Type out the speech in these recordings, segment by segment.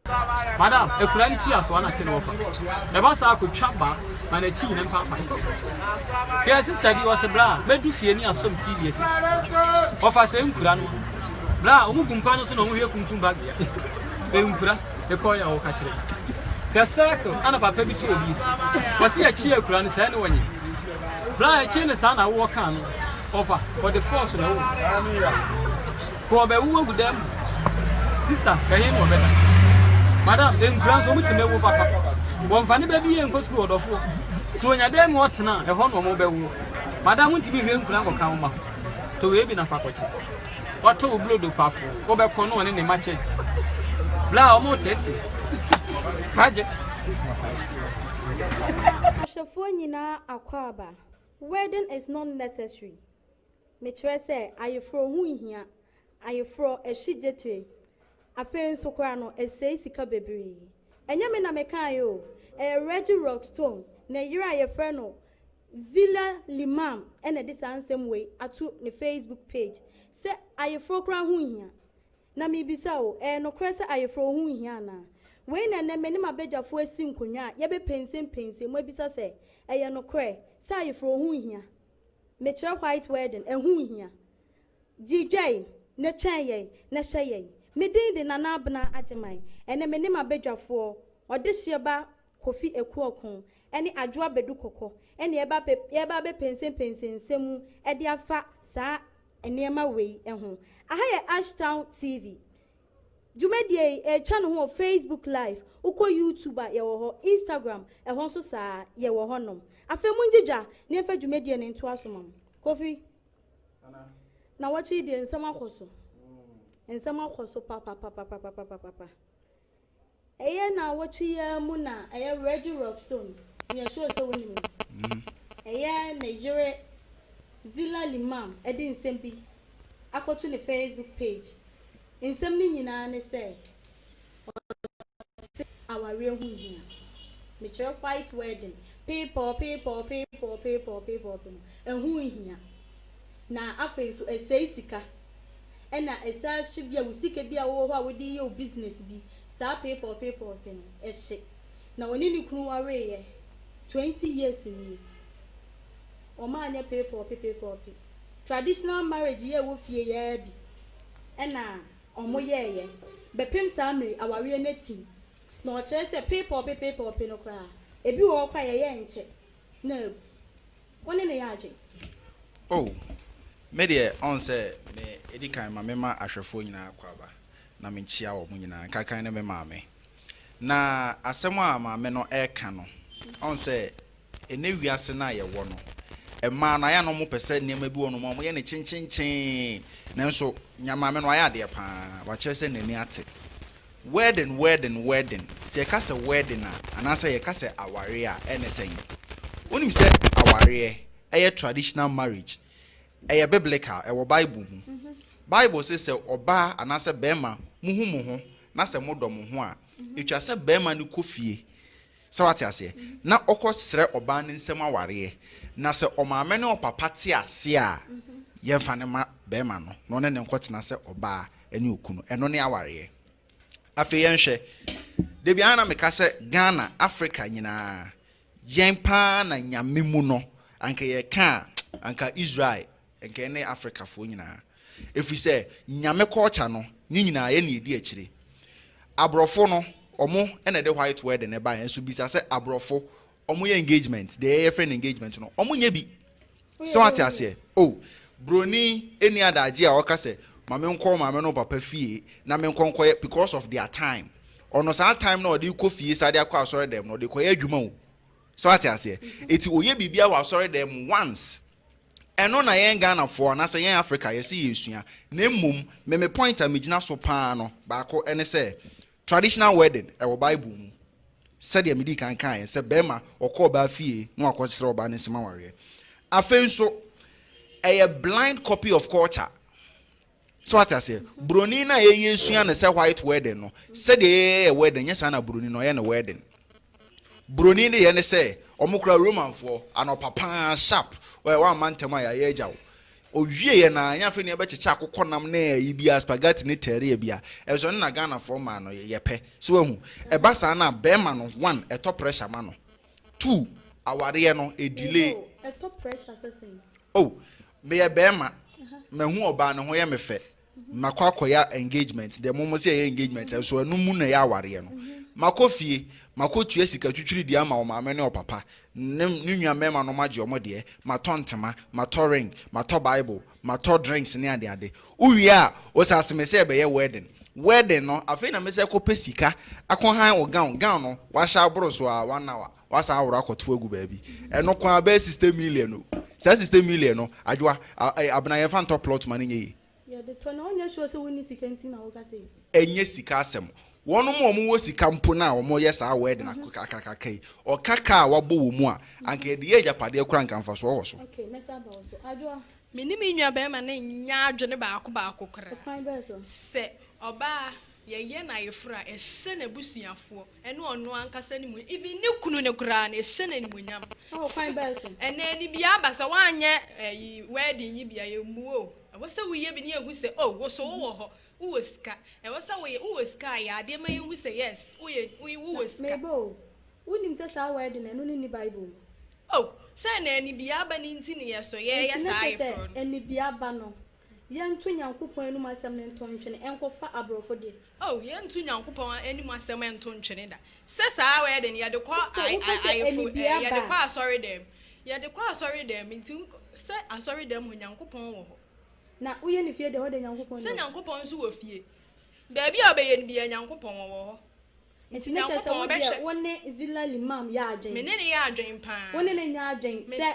Madam, akura no ti asoa na kye na wɔfa. Ɛba saa kotwa ba ma n'akyi nyina mpaapae. Hwɛ sister bi ɔse bra mɛdu fie ne asɔm TV asi so. Ɔfa sɛ nkura no. Bra ɔmo gu mpa no so na ɔmo hwɛ kunkum bagea. Nkura ɛkɔ yɛ a wɔka kyerɛ. Hwɛ circle ana papa bi to obi. Ɔse yɛkye akura no sɛɛ ne wɔnye. Bra yɛkye no saa na wowɔ kaa no. Ɔfa ɔde force na ɛwɔ. Kɔ ɔbɛwo agu dan mu. Sister, ɛhe na ɔbɛda? Madam, nkura nso wɔn tumi wo papa. Wɔnfa ne ba bi yɛ nkɔ sukuu ɔdɔfoɔ. So onya dan mu ɔtena a, ɛhɔ na wɔn bɛwo. Madam, ntumi nhwɛ nkura nkɔka wo ma. Tɔ wei bi na fa kɔkye. Watɔ wo blodo pafo, wobɛkɔ na ɔne ne ma kyɛ. Bla a wɔn tete. Fa gye. Ahwɛfoɔ nyinaa akwaaba. Wedding is not necessary. Mekyerɛ sɛ ayeforɔ ho nhia. Ayeforɔ, ɛhye gyetre. Afei nso koraa no, ɛsɛe sika bebree. Ɛnyɛ me na mekaeɛ o. Ɛyɛ Reggie Rockstone, ne yere a yɛfrɛ no Zilla Limam na ɛde saa nsɛm wei ato ne Facebook page sɛ ayeforɔ koraa ho nhia. Na mebisa o, ɛyɛ nokorɛ sɛ ayeforɔ ho nhia anaa? Wei na ɛnnɛ me ne m'abadwafoɔ asi nkonnwa a yɛbɛpɛnsɛmpɛnsɛm mu abisa sɛ ɛyɛ nokorɛ sɛ ayeforɔ ho nhia? Mekyerɛ white wedding, ɛho nhia. Gye dwa na twɛn yɛn na hwɛ yɛn. Me din de Nana Abena Agyeman. Ɛnnɛ me ne m'abadwafoɔ, ɔdehyeɛ ba Kofi Akuoko ne Adwoa Badu Kɔkɔ ɛna yɛba abɛpɛnsɛmpɛnsɛn nsɛm mu de afa saa nneɛma wei ho. Aha yɛ Ashtown TV. Dwumadie yi, ɛretwa ne ho wɔ Facebook Live. Wokɔ YouTube a, yɛwɔ hɔ. Instagram, ɛhɔ nso saa, yɛwɔ hɔnom. Afei mongye dwa na yɛmfa dwumadie no ntoa so ma mo. Kofi, na wɔtwe yi deɛ nsɛm akɔ so. Nsɛm akɔ so papapapapapapapa. Ɛyɛ naawɔtwe yi ara mu na ɛyɛ Reggie Rockstone, meyɛ sure sɛ wonim no. Ɛyɛ ne yere Zilla Limam de nsɛm bi akɔto ne Facebook page. Nsɛm no nyinaa ne sɛ, ɔse awareɛ ho nhia. Mekyerɛ white wedding, peepɔɔ peepɔɔ peepɔɔ peepɔɔ peepɔɔ no, ɛho nhia. Na afei nso ɛsɛe sika. Ɛna ɛsan hye bi a wo sika bi a wowɔ hɔ a wode yɛ wo business bi, saa peepɔɔ peepɔɔ pe no, ɛhye. Na ɔne ne kunu wareeɛ 20 years nie. Wɔn anyɛ peepɔɔ pe peepɔɔ pe. Traditional marriage yɛ ɛwɔ fie yɛɛ bi ɛna wɔn yɛɛyɛ. Bɛpem saa mmere awareɛ no atim. Na ɔkyerɛ sɛ peepɔɔ pe peepɔɔ pe no koraa, ebi wɔ hɔ koraa yɛyɛ nkyɛ na agu. Wo ne no yɛ adwen? Oh, me deɛ ɔn sɛ me edi kan ma me ma ahwɛfoɔ nyinaa akwaaba na me nkyia wɔn nyinaa nkakan ne me maame. Na asɛm a maame no ɛreka no, ɔn sɛ ɛnɛ wiase no a yɛwɔ no, mmaa no ayɛ a na wɔn pɛ sɛ nneɛma bi wɔ nom a wɔyɛ no kyenkyenkyen, nanso nya maame no wayɛ adeɛ paa, wakyerɛ sɛ n'ani ate. Wedding, wedding, wedding, sɛ yɛka sɛ wedding a, anaasɛ yɛka sɛ awareɛ a, ɛne sɛn? Wonim sɛ awareɛ ɛyɛ traditional marriage, ɛyɛ biblical, ɛwɔ Bible mu. Bible sɛ sɛ ɔbaa anaasɛ bɛrima muhu mo ho na sɛ modɔ mo ho a, ɛtwa sɛ bɛrima no kɔ fie, sɛ wate aseɛ, na ɔkɔ srɛ ɔbaa no nsam awareɛ, na sɛ ɔmaame ne ɔpapa te aseɛ a, yɛmfa ne ma bɛrima no na ɔne ne nkɔtena sɛ ɔbaa ne okunu. Ɛno ne awareɛ. Afei yɛnhwɛ, da biara na meka sɛ Ghana, Africa nyinaa, yɛn paa na Nyame mu no, anka yɛka a, anka Israel, anka ɛne Africafoɔ nyinaa. Ɛfiri sɛ Nyame culture no, ne nyinaa yɛn na yɛdi akyire. Aborɔfo no, ɔmo na ɛde white wedding ɛbaeɛ, nso bisa sɛ aborɔfo, ɔmo yɛ engagement, deɛ yɛfrɛ no engagement no, ɔmo nyɛ bi. Sɛ wate aseɛ? Oh, broni ɛni adagye a ɔka sɛ ma menkɔ maame no papa fie na menkɔ nkɔyɛ because of their time. Ɔno saa time na ɔde kɔ fie saa de akɔ asɔre dɛm no, ɔde kɔyɛ adwuma o. Sɛ wate aseɛ? Eti oyɛ biribi wɔ asɔre dɛm once. Ɛno na yɛn Ghanafoɔ anaasɛ yɛn Africa yɛsɛ yɛsua. Na mmom, me me point a megyina so paa no, baako ɛne sɛ traditional wedding ɛwɔ Bible mu. Sɛdeɛ medi kan kaeɛ sɛ bɛrima ɔkɔ ɔbaa fie na wakɔsrɛ ɔbaa ne nsɛm awareɛ. Afei nso ɛyɛ blind copy of culture. Sɛ wate aseɛ, broni no a yɛyɛ sua no sɛ white wedding no, sɛdeɛ yɛyɛ wedding nyɛ saa na broni no ɔyɛ no wedding. Broni no yɛ ne sɛ ɔmo kora Romanfoɔ anɔpa paa sharp, ɔyɛ wamma ntɛm a yɛayɛ agya wo. Owieɛ na ɛnyɛ afei na yɛbɛkyekyɛ akokɔ nam ne ayi bi a, spaghetti ne tɛreɛ bi a ɛso no na Ghanafoɔ maa no yɛpɛ sɛ wahu. Ɛba saa no a, bɛrima no, one, ɛtɔ pressure ma no, two, awareɛ no ɛdelay. Ɛtɔ pressure sɛ sɛn? Oh, meyɛ bɛrima, mahu ɔbaa ne ho yɛ me fɛ, makɔ akɔyɛ engagement deɛ mo mo sɛ ɛyɛ engagement, ɛso ɛno mu na ɛyɛ awareɛ no. Makɔ fie, makɔ tua sika twitwiri deɛ ama ɔmaame ne ɔpapa ne nua mmarima no, magye ɔmo deɛ, matɔ ntoma, matɔ ring, matɔ Bible, matɔ drinks ne adeade. Wowie a, wɔsɛ aseme sɛ ɛbɛyɛ wedding. Wedding no, afei na mesɛ kɔpɛ sika akɔhan wo gown. Gown no wahyɛ aboro so a, 1 hour wasan aworɔ akɔto agu baabi. Ɛno kwan bɛyɛ 60 million o. Saa 60 million no, adwoa, abena, yɛmfa ntɔ plot ma no nyɛ yie. Yɛde tɔ na ɔnyɛ sure sɛ wonni sika nti na woka sɛ Ɛnyɛ sika asɛm. Wɔn mu a wɔwɔ sika mpo na wɔyɛ saa wedding akakaka yi, ɔka kaa a wabɔ wɔ mu a, anka yɛde yɛ agyapadeɛ koraa, nka mfasoɔ wɔ so. Okay, mɛsa aba wo so, Adwoa. Me ne me nua bɛrima no nyɛ adwene baako baako koraa. Ɛkwan bɛɛ so? Sɛ ɔbaa yɛyɛ n'ayeforo a, ɛhyɛ n'abusuafoɔ ɛne ɔno ankasa ne mu, even ne kunu ne koraa no, ɛhyɛ n'animonyam. Ɛwɔ kwan bɛɛ so? Ɛnɛ ni bia aba sɛ woanyɛ ɛyi wedding yi bia, yɛmmu o. Ɛwɔ sɛ woyɛ bi ne yɛhu sɛ, oh, wo so wowɔ hɔ, wowɔ sika. Ɛwɔ sɛ woyɛ, wowɔ sika a, yɛ adeɛ ma yɛhu sɛ yes, woyɛ, wowɔ sika. Meba o, wonim sɛ saa wedding ɛno ne ni Bible mu? Oh, sɛ na ani bia aba ne nti ne yɛ so yɛyɛ Nti na saa kyerɛ ayeforo sɛ no. Ani bia ba no, yɛnto Nyankopɔn anom asɛm no nto ntwene ɛnkɔfa aborɔfo deɛ? Oh, yɛnto Nyankopɔn anim asɛm ɛnto ntwene da. Sɛ saa wedding yɛde kɔ Sɛ wopɛ sɛ ayefo ani bia yɛde ba. kɔ asɔre dɛm, yɛde kɔ asɔre dɛm. Nti sɛ asɔre dɛm hɔ, Nyankopɔn wɔ hɔ. Na woyɛ ne fie deɛ, hɔ de Nyankopɔn Sɛ deɛ. Nyankopɔn nso wɔ fie baabi a ɔbɛyɛ no bia, Nyankopɔn wɔ hɔ. Nti ne kyerɛ sɛ Nyankopɔn wo deɛ ɔbɛhwɛ. wo ne Zilali mam yɛ adwen? Me ne ne yɛ adwen paa. Wo ne ne nyɛ adwen sɛ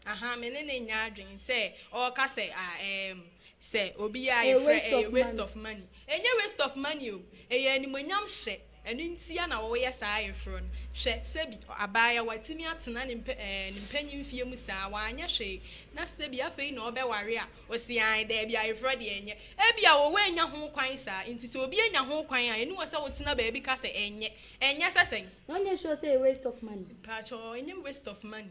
Aha, me ne ne nyɛ adwen sɛ ɔka sɛ, ah, sɛ obi yɛ Ɛyɛ ayefrɛ waste ɛyɛ of waste money. of money. Ɛnyɛ waste of money o, ɛyɛ animonyam hyɛ. Ɛno ntia na wɔyɛ saa ayefrɛ no. Hwɛ, sɛbi abaayewa watumi atena ne mpɛ ne mpanyin fie mu saa, wanyɛ hwee, na sɛbi afei na ɔbɛware a, ɔsi an daabi, ayefrɛ deɛ ɛnyɛ. Ebi a wɔwɔ anya ho kwan saa. Nti sɛ obi anya ho kwan a, ɛni wɔ sɛ wotena baabi ka sɛ ɛnyɛ. Ɛnyɛ sɛ sɛn? Na ɔnyɛ sure sɛ ɛyɛ waste of money? Mpatsɔ, ɛnyɛ waste of money.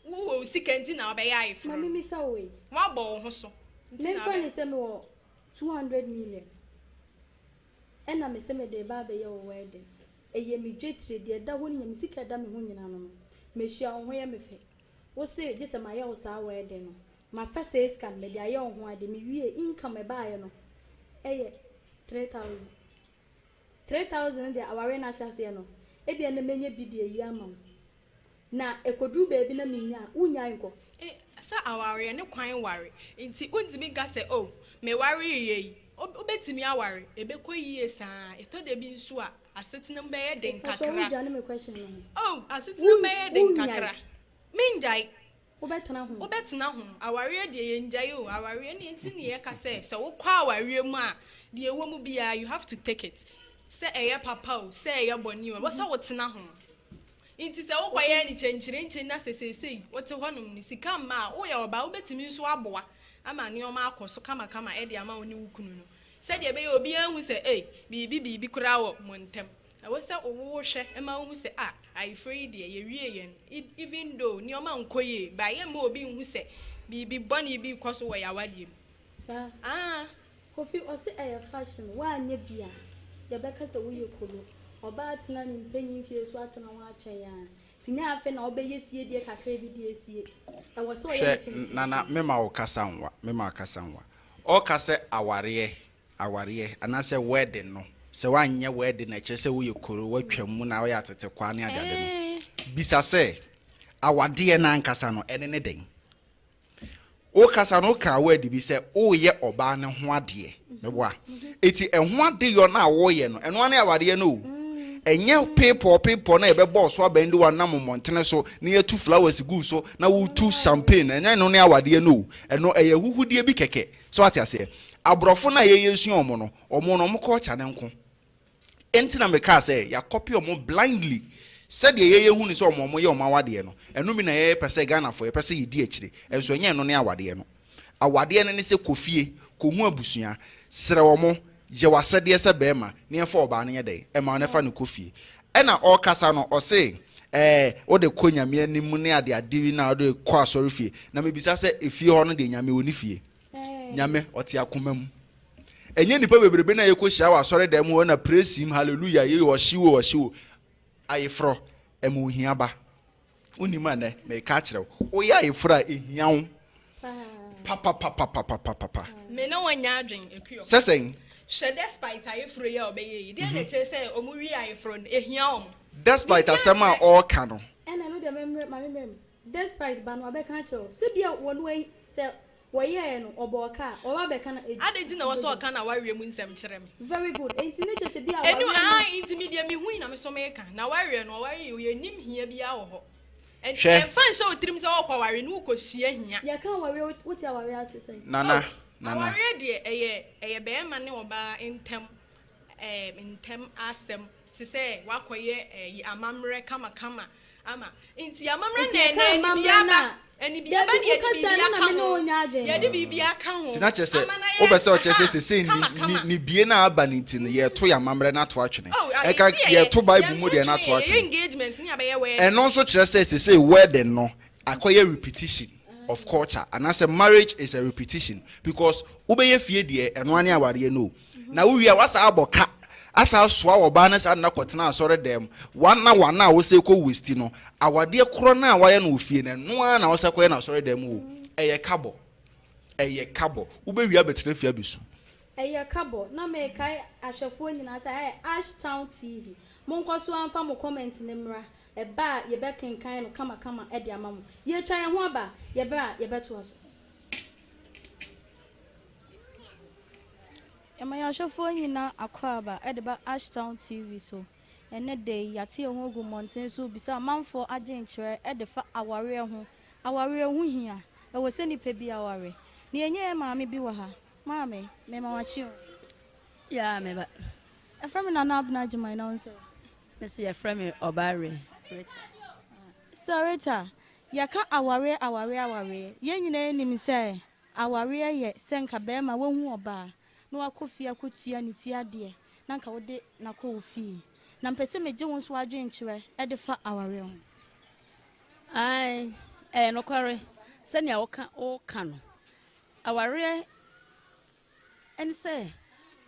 Wowɔ sika nti na ɔbɛyɛ ayefrɛ Ma no. mimisa wo yi. Woabɔ wo ho so nti na Memfa ɔbɛ ne sɛ mewɔ 200 million ɛna me sɛ mede ba abɛyɛ wo wedding. Ɛyɛ me dwetire deɛ ɛda hɔ no nya me sika ɛda me ho nyinaa no, mehyia wo ho yɛ me fɛ, wo se gye sɛ mayɛ wo saa wedding no. Mafa sɛ sika no mede ayɛ wo ho ade, mewie, income ɛbaeɛ no ɛyɛ 3000. 3000 deɛ, awareɛ no ahyɛ aseɛ no, ebia na menya bi de ayi ama wo na ɛkɔduru baabi na menya a, wonyae nkɔ. Sɛ awareɛ ne kwan ware nti wontumi nka sɛ, oh, meware yɛ yi. Wobɛtumi aware, ɛbɛkɔ yie saa. ɛtɔ da bi nso a, asetena mu bɛyɛ den Pastor, kakra. wodwane me question no ho. Oh, asetena mu bɛyɛ den Wonnyae. kakra. Mengyae. Wobɛtena ho. Wobɛtena ho. Awareɛ deɛ, yɛngyae o. Awareɛ ne nti ne yɛka sɛ wokɔ awareɛ mu a, deɛ ɛwɔ mu biara you have to take it, sɛ ɛyɛ papa o, sɛ ɛyɛ bɔne o, ɛwɔ sɛ wotena ho. Nti sɛ wokɔyɛ ne kyɛnkyerɛnkyɛn na sɛ seesei wote hɔnom ne sika mma a, woyɛ ɔbaa, wobɛtumi nso aboa ama nneɛma akɔ so kamakama ɛde ama wo ne wo kunu no, sɛdeɛ ɛbɛyɛ obiara hu sɛ, ei, biribi biribi koraa wɔ mo ntam. Ɛwɔ sɛ wowo hwɛ ma wohu sɛ, ah, ayeforo yi deɛ, yɛwie yɛn even though nneɛma nkɔ yie ba, yɛ ma obi nhu sɛ biribi bɔne bi kɔ so wɔ yɛawadeɛ mu. Saa. Ah. Kofi ɔse ɛyɛ fashion. Woanyɛ bi a, yɛbɛka sɛ woyɛ kolo. Ɔbaa tena ne mpanyin fie so atena ho atwɛn a, nti nyɛ afei na wobɛyɛ fie deɛ kakra bi de asie. Ɛwɔ sɛ ɔyɛ ne Hwɛ, kyɛnkyɛn. Nana, mema wo kasa nwa, mema wo kasa nwa. Ɔka sɛ awareɛ, awareɛ anaasɛ wedding no, sɛ woanyɛ wedding na ɛkyerɛ sɛ woyɛ koro, woatwa mu na woyɛ atete kwaa ne adeade no. Bisa sɛ awadeɛ no ankasa no, ɛne ne den? Wokasa no, woka word bi sɛ woyɛ ɔbaa no ho adeɛ. Meboa? Eti ɛho adeyɔ no a woyɛ no, ɛno ane awadeɛ no o. Ɛnyɛ peepɔ peepɔ na yɛbɛbɔ so abɛn de wanam mmɔntene so na yɛtu flowers gu so na wotu champagne. Ɛnyɛ no ne awadeɛ no o. Ɛno ɛyɛ huhudeɛ bi kɛkɛ. So ate aseɛ? Aborɔfo no a yɛyɛ sua ɔmo no, ɔmo no, ɔmo culture ne nko. Enti na mekaa sɛ yɛacopy ɔmo blindly. Sɛdeɛ yɛyɛ hu ne sɛ ɔmo yɛ ɔmo awadeɛ no, ɛno mi na yɛyɛ pɛ sɛ Ghanafoɔ yɛpɛ sɛ yɛdi akyire. Ɛnso ɛnyɛ ɛno ne awadeɛ no. Awadeɛ no ne sɛ kɔ fie, kɔhu abusua, serɛ wɔn, yɛ w'asɛdeɛ sɛ bɛrima, ne yɛfa ɔbaa no yɛ dɛn ɛma no fa no kɔ fie. Ɛna ɔrekasa no, ɔse Wode kɔ Nyame anim ne ade ade bi na wode kɔ asɔre fie. Na mebisa sɛ, efie hɔ no deɛ, Nyame wɔ ne fie? Nyame ɔte akoma mu. Ɛnyɛ nipa bebrebe na yɛkɔ hyia wɔ asɔre dɛm hɔ na praise him, hallelujah, yɛ ɔhye wo, ɔhye wo. Ayeforɔ ɛma ohia ba. Wonim a nɛ meka akyerɛ wo, woyɛ ayeforɔ a, ehia wo papapapapapapa. Me ne wɔn nyɛ adwen, Ekuo. Sɛ sɛn? Hwɛ, despite ayeforɔ yi a ɔbɛyɛ yi deɛ, na kyerɛ sɛ ɔmo wie ayeforɔ no, ehia wɔn. Despite asɛm a ɔreka no. Ɛna no deɛ, mɛmmerɛ maame mmerɛ mu despite ba no abɛka akyerɛ wo sɛ bia wɔn ayi sɛ wɔyɛɛ no, ɔbɔ ɔka a ɔba abɛka no. Adi nti na wɔsɔ ɔka na wawie mu nsɛm kyerɛ me? Very good, nti ne kyɛ sɛ bi a ɛnu wawie aa no. Nti mi deɛ mi hu yi na mi so mi ka na wawie no, ɔware yi oyɛ nim hia bi wɔ hɔ. Hwɛ. Ɛnfa nhyɛ o tirim sɛ ɔkɔ aware no, wokɔ hyia hia. Yɛka awareɛ, wote awareɛ ase sɛn? Nana, nana. Awareɛ deɛ, ɛyɛ bɛrima ne ɔbaa ntɛm ntɛm asɛm te sɛ wakɔyɛ ɛyi amammerɛ kamakama ama nti amammerɛ Nti na yɛka ɛnɛ amammerɛ anibi no aba a, anibi dabi, aba ne yɛde woka biribi sɛ no na aka me ne ho wo nyɛ adwene. Yɛde biribi aka ho Nti na kyerɛ sɛ ama na yɛ wopɛ sɛ ɔkyerɛ sɛ aha, sesei kamakama. ne bie no aba ne nti no, yɛto yɛ amammerɛ no ato atwene. Oh, ɛka nti yɛyɛ- yɛto Bible mu deɛ no yɛnto ato twene, yɛyɛ atwene. engagement ne abɛyɛ wedding. Ɛno nso kyerɛ sɛ sesei wedding no akɔyɛ repetition of culture, anaasɛ marriage is a repetition, because wobɛyɛ fie deɛ, ɛno ane awareɛ no o. Na wowie a, wasa abɔ ka asa asoa wɔ baa no saa nna kɔtena asɔre dɛm wana wana a wosɛ kɔ waste no. Awadeɛ korɔ no a wayɛ no wɔ fie no, ɛno ara na wosɛ kɔyɛ no asɔre dɛm o. Ɛyɛ kabɔ, ɛyɛ kabɔ. Wobɛwie abɛtena fie abɛsu. Ɛyɛ kabɔ. Na mekae ahwɛfoɔ nyinaa sɛ ɛyɛ Ashtown TV. Monkɔ so amfa mo comment ne mmra. Ɛba a, yɛbɛkenkan no kamakama de ama mo. Yɛtwa yɛn ho aba, yɛbrɛ a yɛbɛtoa so. Yɛma yɛn ahwɛfoɔ nyinaa akɔ aba de ba Ashtown TV so. Ɛnɛ da yi, yɛate yɛn ho agu mmɔnten so bisa amanfoɔ adwenkyerɛ de fa awareɛ ho. Awareɛ ho hia, ɛwɔ sɛ nnipa bi aware. Na yɛnyɛ yɛn maame bi wɔ ha. Maame, mema wakye o. Ya, me ba. Ɛfrɛ me Nana Abena Agyeman, na wo nso? Me so yɛfrɛ me Ɔbaare Rita. Sister Rita, yɛka awareɛ, awareɛ, awareɛ. Yɛn nyinaa nim sɛ awareɛ yɛ sɛ nka bɛrima wahu ɔbaa na wakɔ fie akɔtua ne ti adeɛ na nka wode nakɔ wo fie. Na mpɛ sɛ megye wo nso adwenkyerɛ de fa awareɛ ho. Ai, ɛyɛ nokware sɛnea woka no. Awareɛ ɛne sɛ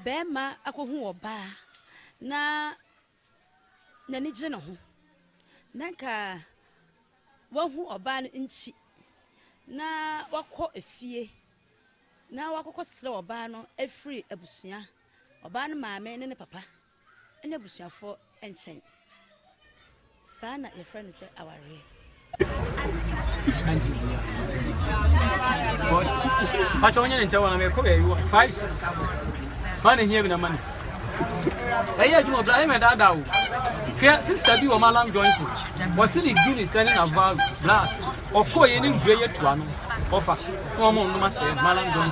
bɛrima akɔhu ɔbaa na n'ani gye ne ho na nka wahu ɔbaa no nkyi na wakɔ efie na wakɔkɔ srɛ ɔbaa no afiri abusua, ɔbaa no maame ne ne papa ne abusuafoɔ nkyɛn. Saa na yɛfrɛ no sɛ awareɛ. Pakyɛ, wonyɛ ne nkyɛn wɔ na mekɔ baabi wɔ 5 6 ma ne hia bi na ma ne ɛyɛ adwuma ɔbra ɛmɛ daadaa o. Hwɛ, sister bi wɔ Malam Junction, wɔse ne Guinness ɛne na valu bla ɔkɔɔ yɛ ne nkura yɛ tua no ɔfa na ɔmo nom asɛe Malam Junction.